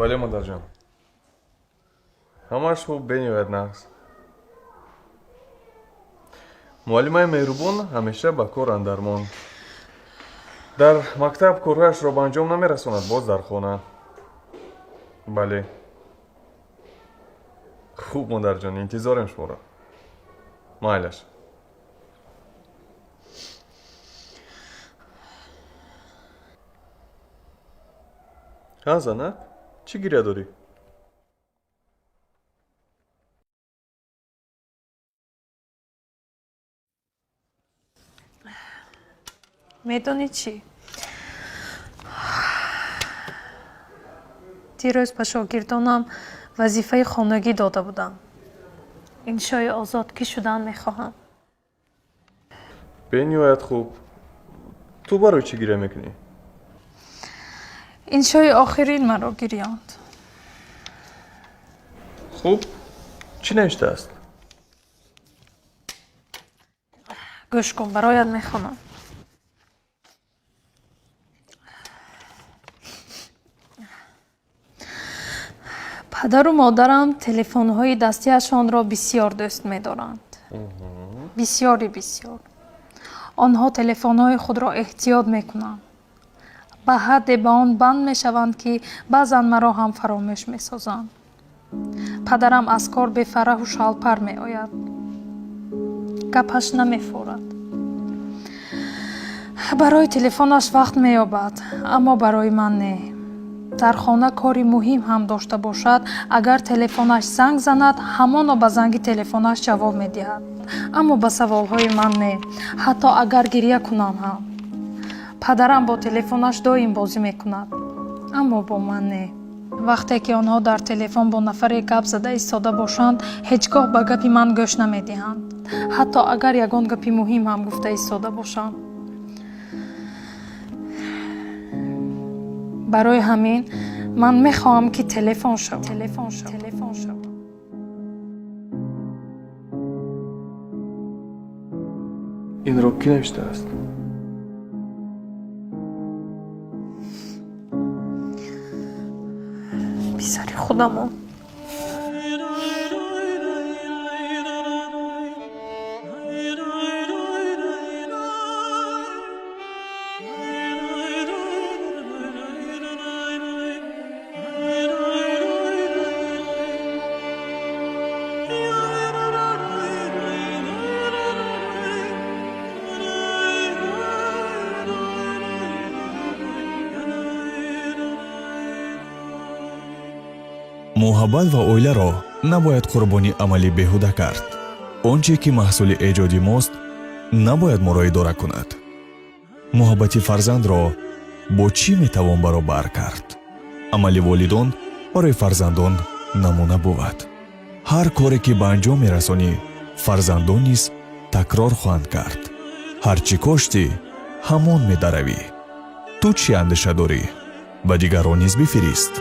Бале, модарҷон, ҳамааш хуб, бениҳоят нағз. Муаллимаи меҳрубон ҳамеша ба кор андармон. Дар мактаб корҳояшро ба анҷом намерасонад, боз дар хона. Бале, хуб, модарҷон, интизорем шуморо. Майлаш. Ҳа, занак, чӣ гиря дорӣ? Медонӣ чӣ, дирӯз ба шогирдонам вазифаи хонагӣ дода будам. Иншои озод кӣ шудан мехоҳам. Бениҳоят хуб. Ту барои чӣ гиря мекунӣ? Иншои охирин маро гирёнд. Хуб, чӣ навиштааст? Гӯш кун, бароят мехонам. Падару модарам телефонҳои дастиашонро бисьёр дӯст медоранд, бисьёри бисьёр. Онҳо телефонҳои худро эҳтиёт мекунанд, ба ҳадде ба он банд мешаванд, ки баъзан маро ҳам фаромӯш месозанд. Падарам аз кор бефараҳу шалпар меояд, гапаш намефорад. Барои телефонаш вақт меёбад, аммо барои ман не. Дар хона кори муҳим ҳам дошта бошад, агар телефонаш занг занад, ҳамоно ба занги телефонаш ҷавоб медиҳад, аммо ба саволҳои ман не, ҳатто агар гирья кунам ҳам. Падарам бо телефонаш доим бозӣ мекунад, аммо бо ман не. Вақте ки онҳо дар телефон бо нафаре гап зада истода бошанд, ҳеҷ гоҳ ба гапи ман гӯш намедиҳанд, ҳатто агар ягон гапи муҳим ҳам гуфта истода бошанд. Барои ҳамин ман мехоҳам, ки телефон шавам, телефон шавам, телефон шавам. Инро кӣ навиштааст? Писари худамон. Муҳаббат ва оиларо набояд қурбони амали беҳуда кард. Он че ки маҳсули эҷоди мост, набояд моро идора кунад. Муҳаббати фарзандро бо чӣ метавон баробар кард? Амали волидон барои фарзандон намуна бувад. Ҳар коре ки ба анҷом мерасонӣ, фарзандон низ такрор хоҳанд кард. Ҳар чӣ коштӣ, ҳамон медаравӣ. Ту чӣ андеша дорӣ, ба дигарон низ бифирист.